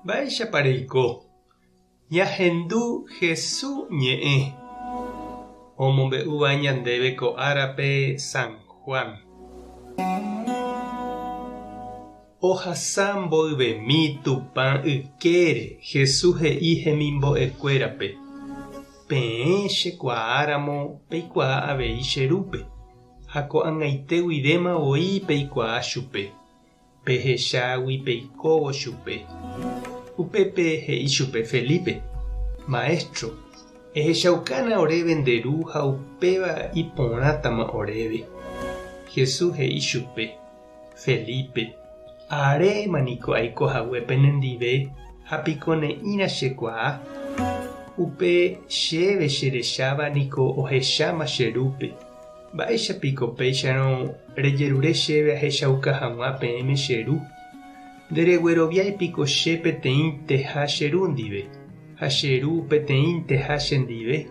Mba'éichapa reiko? Ñahendu Hesu ñe'ẽ omombe'úva ñandéve ko árape San Juan. Ohasa mboyvemi Tupã ykére Hesu he'i hemimbo'ekuérape, Peẽ chekuaáramo peikuaa avei che Rúpe, ha ko'ag̃aite guivéma voi peikuaa chupe. Pehechágui peikóvo chupe. Upépe he'i chupe Felipe, Maéstro, ehechaukána oréve nde Ru ha upéva iporãtama oréve. Jesús he'i chupe, Felipe, aréma niko aiko hague penendive ha piko ne'ĩra chekuaa? Upe chéve cherecháva niko ohecháma che Rúpe. Mba'éicha piko péicharõ rejerure chéve ahechauka hag̃ua peẽme che Ru? Nderegueroviái piko che peteĩnteha che Ru ndive, ha che Ru peteĩnteha chendive?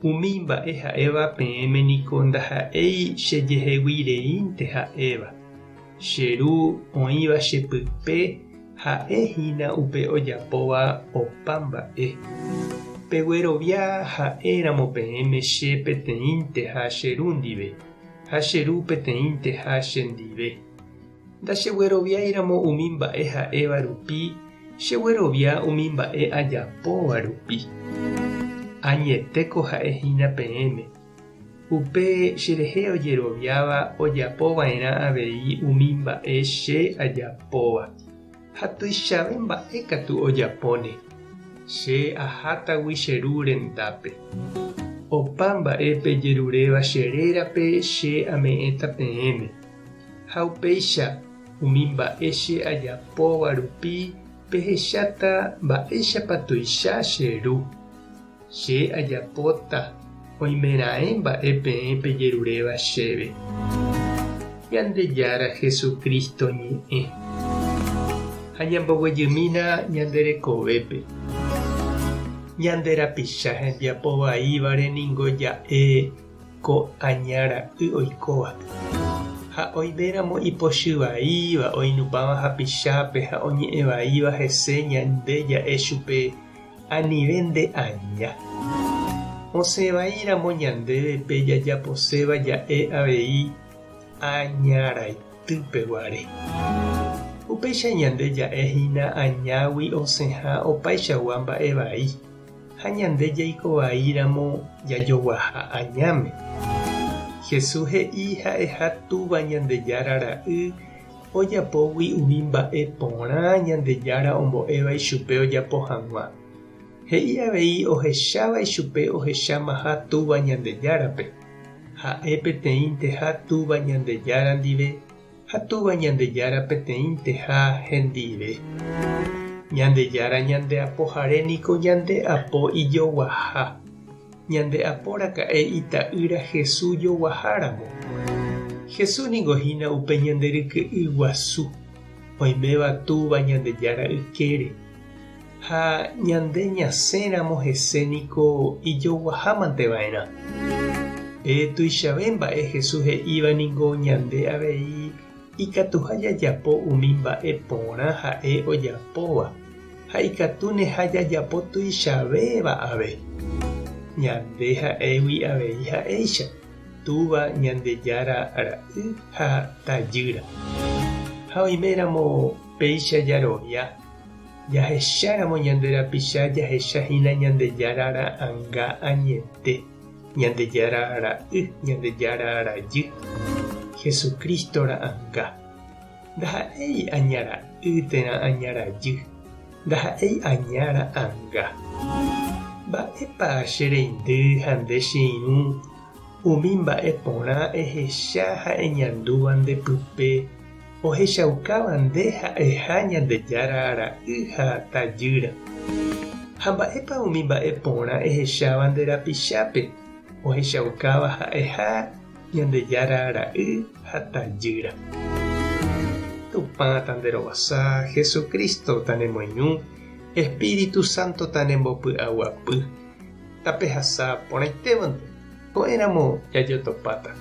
Umi mba'e ha'éva peẽme niko ndaha'éi chejehegui reínte ha'éva. Che Ru oĩva che pype ha'e hína upe ojapóva opa mba'e. Peguerovia ha'éramo peẽme che peteĩnteha che Ru ndive, ha che Ru peteĩnteha chendive. Ndachegueroviáiramo umi mba'e ha'éva rupi, cheguerovia umi mba'e ajapóva rupi. Añetéko ha'e hína peẽme. Upe cherehe ojeroviáva ojapo va'erã avei umi mba'e che ajapóva, ha tuichave mba'e katu ojapóne, che ahátagui che Ru rendápe. Opa mba'e pejeruréva che rérape che ame'ẽta peẽme, ha upéicha umi mba'e che ajapóva rupi pehecháta mba'éichapa tuicha che Ru. Che ajapóta oimeraẽ mba'e peẽ pejeruréva chéve. Ñandejára Jesucristo ñe'ẽ. Ha ñamboguejymína ñande rekovépe. Ñande rapicha hembiapo vaívare ningo ja'e ko aña ra'y oikóva. Ha oiméramo ipochy vaíva oinupãva hapichápe ha oñe'ẽ vaíva hese ñande ja'e chupe Anive nde aña. Osẽ vai ramo ñandéve pe jajaposéva ja'e avei aña raitýpe guare. Upéicha ñande ja'e hína añágui osẽha opaichagua mba'e vai, ha ñande jaiko vai ramo jajoguaha añáme. Jesús he'i ha'eha Túva Ñandejára Ra'y Ojapógui umi mba'e porã Ñandejára ombo'éva ichupe ojapo hag̃ua. He'i avei ohecháva ichupe ohechámaha Túva Ñandejárape. Ha'e peteĩnteha Túva Ñandejára ndive ha Túva Ñandejára peteĩnteha hendive. Ñandejára ñande Apohare niko ñande apo ijoguaha. Ñande apo raka'e Ita'ýra Jesús joguaháramo. Jesús ningo hína upe ñande ryke'y guasu, oiméva Túva Ñandejára ykére. Ha ñande ñasẽramo hese niko ijoguahámante va'erã. Pe tuichave mba'e Jesús he'íva ningo ñande avei ikatuha jajapo umi mba'e porã ha'e ojapóva. Ha ikatúneha jajapo tuichavéva ave. Ñande ha'égui avei ha'éicha, Túva Ñandejára Ra'y ha Tajýra. Ha oiméramo péicha jarovia, jahecháramo ñande rapicha jahecha hína Ñandejára ra'anga añete, Ñandejára Ra'y, Ñandejára Rajy, Jesucristo ra'anga. Ndaha'éi aña ra'y térã aña rajy, ndaha'éi aña ra'anga. Mba'épa che reindy ha nde che irũ umi mba'e porã ehecha ha eñandúva nde pype ohechaukáva nde ha'eha Ñandejára ra'y ha tajýra? Ha mba'épa umi mba'e porã ehecháva nde rapichápe ohechaukáva ha'eha Ñandejára ra'y ha tajýra. Tupã tanderovasa, Jesucristo tanemoirũ, Espíritu Santo tanembopy'aguapy. Tapehasa porãitévante, ko'ẽramo jajotopáta.